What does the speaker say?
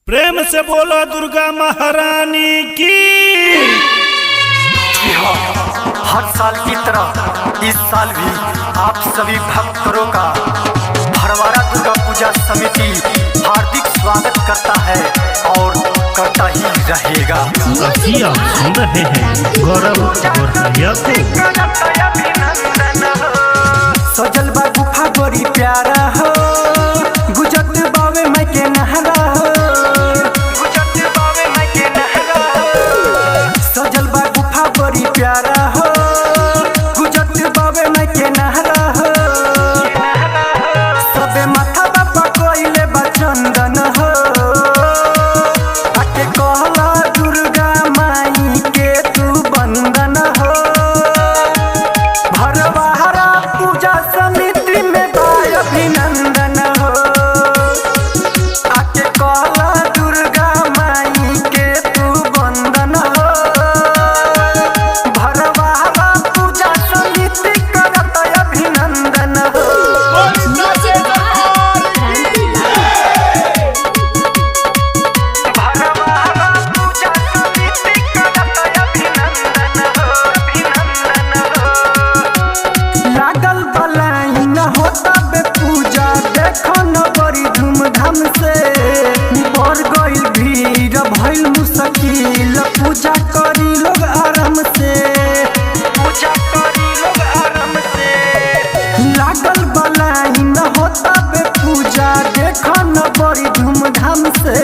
प्रेम से बोलो दुर्गा महारानी की। हर साल की तरह इस साल भी आप सभी भक्तों का भरवारा दुर्गा पूजा समिति हार्दिक स्वागत करता है और करता ही रहेगा। अभी आप सुन रहे हैं गौरव गोरैया को। सजल बा गुफा बड़ी प्यारा हो, गुजत बावे मैं के नहरा हो, गुजत बावे मैं के नहरा हो। सजल बा गुफा बड़ी प्यारा हो, गुजत बावे मैं के नहरा हो। सबे माथा बापा कोइले बा चंदन हो, आके कहला दुर्गा माई के तू बंदन हो। भरवारा पूजा समिति में बाय अभिनंदन हो, आके कहला दुर्गा माई के तू बंदन हो। भरवारा पूजा समिति करत अभिनंदन हो। भरवारा पूजा समिति करत अभिनंदन हो, अभिनंदन हो। लागल बलाई न होता बे पूजा, देखो न बड़ी धूमधाम से। बढ़ गइल भीड़ भइल मुश्किल, पूजा करी लोग आराम से, पूजा करी लोग आराम से। लागल बलाई न होता बे पूजा, देखो न बड़ी धूमधाम से।